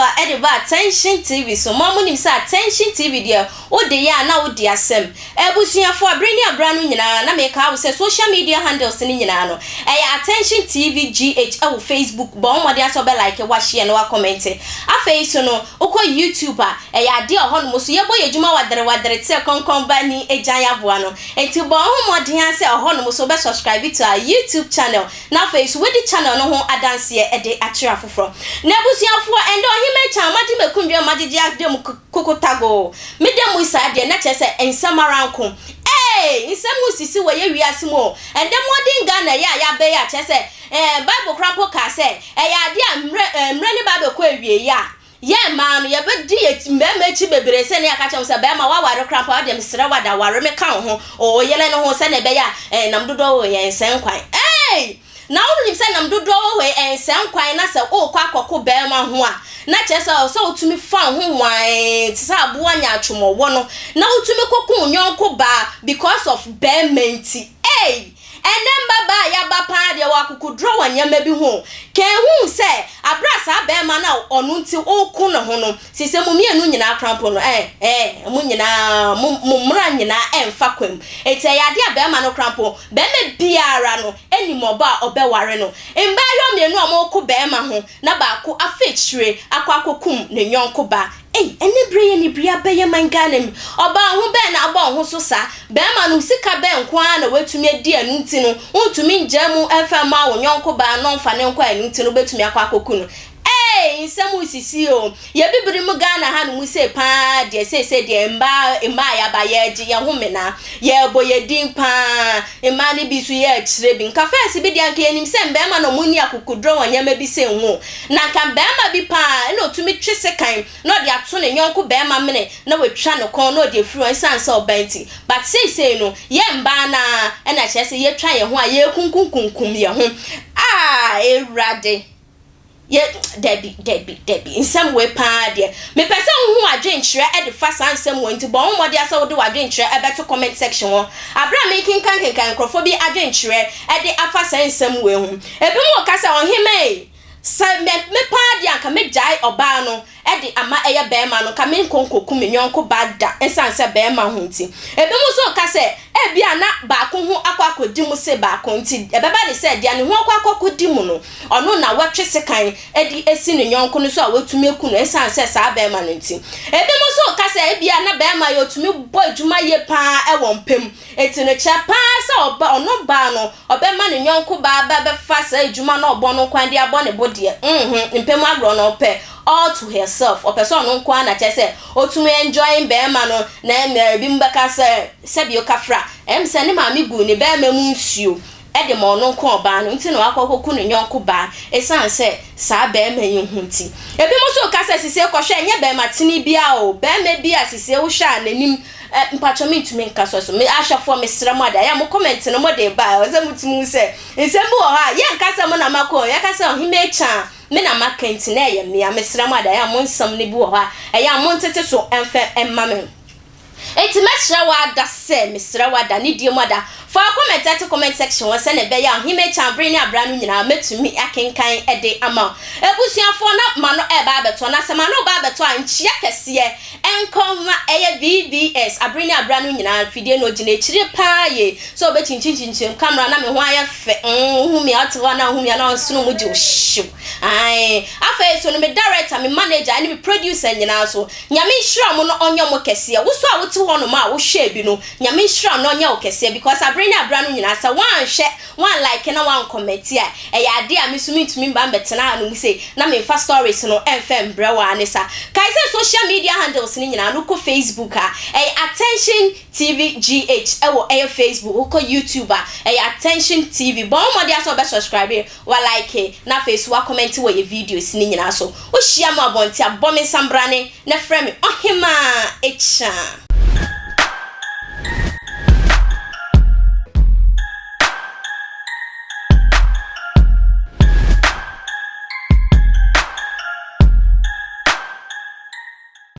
akwaaba de ba Attention TV so. Mo a monim sɛ Attention TV deɛ, wode yɛ a na wodi asɛm. Abusuafoɔ, bere ne abra no nyinaa, na meka wo sɛ social media handles no nyinaa no, ɛyɛ Attention TV GH ɛwɔ Facebook. Bɔ wo mmɔden asɛ wobɛ like, wahyɛ na wacomment. Afei so no, wokɔ YouTube a, ɛyɛ adeɛ a ɔhɔnom so yɛbɔ yɛ adwuma wadere wadere te sɛ kɔnkɔn ba ni agyan aboa no. Enti bɔ wo ho mmɔden sɛ ɔhɔnom so wobɛ subscribe to our YouTube channel. Na afei so wodi channel no ho adanseɛ de akyerɛ afoforɔ. Na abusuafoɔ, ɛndɛ ɔhema akya magye makundwa magyegye ade mu kokotago. Meda mu saa deɛ na kyerɛ sɛ nsɛm ara nko. Ee, nsɛm mu sisi wɔ yɛ wiase mu o. Ɛndɛ mmɔden Ghana yɛ a yɛabɛyɛ a kyerɛ sɛ Bible kora mpo kaa sɛ ɛyɛ adeɛ a mmerɛ ne ba bɛkɔ awie yɛ a yɛ mmaa no yɛbɛdi yɛ mmarima akyi bebree sɛ ne yɛaka kyerɛ wɔn sɛ bɛrima waware kora mpo a, wodeɛ mesrɛ wada ware me ka wo ho ɔwɔ yere no ho sɛne ɛbɛyɛ a nam dodoɔ wɔ yɛn nsɛn kwan. Ee, na wonim sɛ nam dodoɔ wɔ hɔ ɛnsɛn kwan na sɛ wokɔ akɔko bɛrima ho a, na kyerɛ sɛ wotumi fa wo ho wan te sɛ aboa nya atwomɔwɔ no na wotumi kɔko wo nyɔnko baa because of bɛrima nti. Ee, ɛnɛ mbabaa a yɛaba paa deɛ wɔ akokoduro wɔ nneɛma bi ho. Kɛnhu sɛ abere a saa bɛrima no a ɔno nti ɔko ne ho no sise mo mmienu nyinaa krampo no ɛɛ ɛɛ mo nyinaa mo mmra nyinaa ɛmfa kwam. Eti ɛyɛ ade a bɛrima no krampo bɛrima biara no ɛnim ɔba a ɔbɛware no. Mbaayewa mmienu a wɔko bɛrima ho na baako afa akyire akɔ akɔkum ne nyɔnko ba. Ei, ɛne bere yɛ ne bere abɛyɛ man Ghana mu. Ɔbaa ho bɛn na abɔ ho so saa? Bɛrima no sika bɛn nko ara na watumi adi ɛno nti no, wontumi ngyaa mu ɛmfa mma wo nyɔnko baa na ɔmfa ne nkɔ ɛno nti no wobɛtumi akɔ akɔku no. Ei, nsɛm sisi o. Yɛbibiri mu Ghana ha no mu se paa deɛ seesei deɛ mmaa yɛaba yɛgye yɛn ho mena. Yɛbɔ yɛ din paa. Mmaa no bi so yɛ akyire bi. Nka first bi deɛ nka yɛnim sɛ mbɛrima na ɔmo ni akokoduro wɔ nneɛma bi sɛ ho. Na nka bɛrima bi paa ɛna otumi twe sekan na ɔde ato ne nyɔnko bɛrima mene na watwa ne kɔn na ɔde afiri hɔ ɛsiane sɛ ɔbɛn ti. But seesei no, yɛ mmaa naa ɛna kyerɛ sɛ yɛtwa yɛn ho a yɛkunkunkunkum yɛn ho. Ah, Ewurade. Yɛ dabi dabi dabi, nsɛm wei paa deɛ mepɛ sɛ wohu adwenkyerɛ ɛde fa saa nsɛm wɔ nti bɔ wo mmɔde asɛ wode w'adwenkyerɛ ɛbɛto comment section hɔ. Abere a mekenkan kenkan nkurɔfoɔ bi adwenkyerɛ ɛde afa saa nsɛm wei ho, ebi mu ka sɛ, "Ɔhema yi, sɛ me paa deɛ anka megyae ɔbaa no ɛde ama ɛyɛ bɛrima no, nka me nkonkoku me nyɔnko ba da ɛsiane sɛ bɛrima ho nti." Ebi mu nso ka sɛ ebi a na baako ho akɔ akɔdi mu se baako nti ɛbɛba ne sɛ deɛ ne ho akɔ akɔdi mu no, ɔno na wɔtwe sekan ɛde esi ne nyɔnko no so a wɔatumi eku no ɛsiane sɛ saa bɛrima no nti. Ebi mu nso ka sɛ ebi a na bɛrima yi otumi bɔ adwuma yie paa ɛwɔ mpam eti no kyɛ paa sɛ ɔba ɔno baa no ɔbɛma ne nyɔnko baa bɛ bɛfa saa adwuma na ɔbɔ no kwan de abɔ ne bo deɛ mpam agorɔ no ɔpɛ all to herself, ɔpɛ sɛ ɔno nko ara na kyerɛ sɛ otumi enjoy bɛrima no. Na mmerɛ ebi mu bɛka sɛ sɛbi okafra sɛ ne maame gu ne bɛrima mu nsuo ɛde ma ɔno nko ɔbaa no nti na wakɔ akɔku ne nyɔnko baa ɛsiane sɛ saa bɛrima yi ho nti. Ebi mo nso ka sɛ sise kɔhwɛ ɛnyɛ bɛrima tene bia o, bɛrima bi a sise wohwɛ a n'anim ɛ mpatwɔ mi ntumi nka so me ahwɛfoɔ, mesrɛ mo ade ayɛ mo comment no mo de ba a ɔsɛ mo tumi sɛ nsɛm bi wɔ hɔ a yɛnka sɛ mo na makɔ yɛka sɛ ɔhema akya me na maka nti na ɛyɛ mmea. Mesrɛ mo ade ayɛ mo nsɛm no bi wɔ hɔ a ɛyɛ a mo ntete so ɛmfɛ ɛmma me. Enti mɛsrɛ wo ada sɛ mesrɛ wo ada ne die mu ada fa comment ɛte comment section hɔ sɛne ɛbɛyɛ a ɔhema akya bere ne abra no nyinaa mɛtumi akenkan ɛde ama wo. Abusuafoɔ, na ma no ɛba abɛtɔ na sɛ ma no ba abɛtɔ a, nkyia kɛseɛ ɛnkɔma ɛyɛ VBS abere ne abra no nyinaa fidie no ogyina akyire paa yie sɛ ɔbɛkyinkyinkyinkyim camera na me ho ayɛ fɛ. Wohu me a ɔte hɔ na wohu me a na ɔnsono mu gye wo hyew. Ae, afei so no me director, me manager ɛne me producer nyinaa so, Nyame nhyira mo no ɔnyɛ mo kɛseɛ. Wo so a wote hɔ nom a wohwɛ bi no, Nyame nhyira no ɔnyɛ wo kɛseɛ because abere ne abra no nyinaa sɛ woanhwɛ, woan like na woan comment a, ɛyɛ ade a me so mentumi mba mbɛtena ha no mu sei na memfa stories no ɛmfɛ mbrɛ wo a ne sa. Kae sɛ social media handles no nyinaa no, kɔ Facebook a, ɛyɛ Attention TV GH ɛwɔ ɛyɛ Facebook. Wokɔ YouTube a, ɛyɛ Attention TV. Bɔn wo mmɔden asɛ wobɛ subscribe, wa like, na afei so wa comment wɔ yɛ videos ne nyinaa so. Wohyia mu abɔnte a, bɔ me nsambrane na frɛ me Ɔhemaa Ekya.